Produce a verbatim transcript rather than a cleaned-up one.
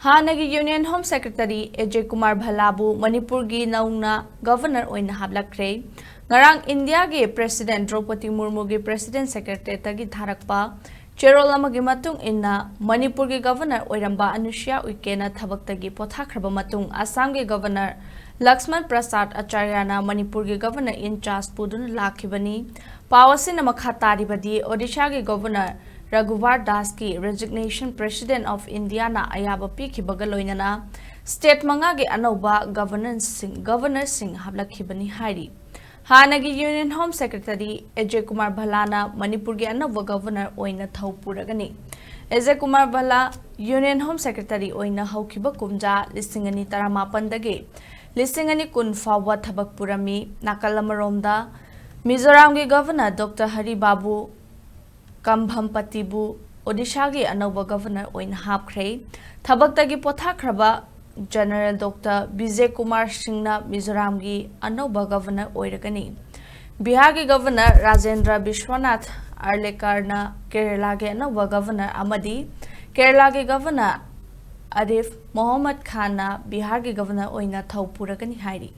ꯍꯥꯟꯅꯒꯤ Union Home Secretary ꯑꯦꯖꯦ Kumar ꯚꯜꯂꯥꯕꯨ ꯃꯅꯤꯄꯨꯔꯒꯤ ꯅꯧꯅ Governor ꯑꯣꯏꯅ ꯍꯥꯞꯂꯛꯈ꯭ꯔꯦ꯫ ꯉꯔꯥꯡ ꯏꯟꯗꯤꯌꯥꯒꯤ President ꯗ꯭ꯔꯧꯄꯗꯤ ꯃꯨꯔꯃꯨꯒꯤ President Secretariatꯇꯒꯤ ꯊꯥꯔꯛꯄ ꯆꯦꯔꯣꯜ ꯑꯃꯒꯤ ꯃꯇꯨꯡ ꯏꯟꯅ, ꯃꯅꯤꯄꯨꯔꯒꯤ Governor ꯑꯣꯏꯔꯝꯕ ꯑꯅꯨꯁ꯭ꯌꯥ ꯎꯏꯀꯦꯅ ꯊꯕꯛꯇꯒꯤ ꯄꯣꯊꯥꯈ꯭ꯔꯕ ꯃꯇꯨꯡ, ꯑꯁꯥꯝꯒꯤ Governor ꯂꯛꯁꯃꯟ ꯄ꯭ꯔꯁꯥꯗ ꯑꯆꯥꯔꯌꯥꯅ ꯃꯅꯤꯄꯨꯔꯒꯤ Governor in charge ꯄꯨꯗꯨꯅ ꯂꯥꯛꯈꯤꯕꯅꯤ꯫ ꯄꯥꯎ ꯑꯁꯤꯅ ꯃꯈꯥ ꯇꯥꯔꯤꯕꯗꯤ, ꯑꯣꯗꯤꯁꯥꯒꯤ Governor ꯔꯘꯨꯕꯥꯔ ꯗꯥꯁꯀꯤ resignation President of Indiaꯅ ꯑꯌꯥꯕ ꯄꯤꯈꯤꯕꯒ ꯂꯣꯏꯅꯅ state ꯃꯉꯥꯒꯤ ꯑꯅꯧꯕ Governorꯁꯤꯡ, Governorꯁꯤꯡ ꯍꯥꯞꯂꯛꯈꯤꯕꯅꯤ ꯍꯥꯏꯔꯤ꯫ ꯍꯥꯟꯅꯒꯤ Union Home Secretary ꯑꯦꯖꯦ ꯀꯨꯃꯥꯔ ꯚꯜꯂꯥꯅ ꯃꯅꯤꯄꯨꯔꯒꯤ ꯑꯅꯧꯕ Governor ꯑꯣꯏꯅ ꯊꯧ ꯄꯨꯔꯒꯅꯤ꯫ ꯑꯦꯖꯦ ꯀꯨꯃꯥꯔ ꯚꯜꯂꯥ Union Home Secretary ꯑꯣꯏꯅ ꯍꯧꯈꯤꯕ ꯀꯨꯝꯖꯥ ꯂꯤꯁꯤꯡ ꯑꯅꯤ ꯇꯔꯥꯃꯥꯄꯟꯗꯒꯤ ꯂꯤꯁꯤꯡ ꯑꯅꯤ ꯀꯨꯟ ꯐꯥꯎꯕ ꯊꯕꯛ ꯄꯨꯔꯝꯃꯤ꯫ ꯅꯥꯀꯜ ꯑꯃꯔꯣꯝꯗ, ꯃꯤꯖꯣꯔꯥꯝꯒꯤ Governor ꯗꯣꯛꯇꯔ ꯍꯔꯤ ꯕꯥꯕꯨ ꯀꯝꯚꯝꯄꯇꯤꯕꯨ ꯑꯣꯗꯤꯁꯥꯒꯤ ꯑꯅꯧꯕ Governor ꯑꯣꯏꯅ ꯍꯥꯞꯈ꯭ꯔꯦ꯫ ꯊꯕꯛꯇꯒꯤ ꯄꯣꯊꯥꯈ꯭ꯔꯕ General ꯗꯣꯛꯇꯔ ꯕꯤꯖꯦ ꯀꯨꯃꯥꯔ ꯁꯤꯡꯅ ꯃꯤꯖꯣꯔꯥꯝꯒꯤ ꯑꯅꯧꯕ Governor ꯑꯣꯏꯔꯒꯅꯤ꯫ ꯕꯤꯍꯥꯔꯒꯤ Governor ꯔꯥꯖꯦꯟꯗ꯭ꯔ ꯕꯤꯁ꯭ꯋꯅꯥꯊ ꯑꯥꯔꯂꯦꯀꯔꯅ ꯀꯦꯔꯂꯥꯒꯤ ꯑꯅꯧꯕ Governor ꯑꯃꯗꯤ ꯀꯦꯔꯂꯥꯒꯤ Governor ꯑꯔꯤꯐ ꯃꯣꯍꯝꯃꯗ ꯈꯥꯟꯅ ꯕꯤꯍꯥꯔꯒꯤ Governor ꯑꯣꯏꯅ ꯊꯧ ꯄꯨꯔꯒꯅꯤ ꯍꯥꯏꯔꯤ꯫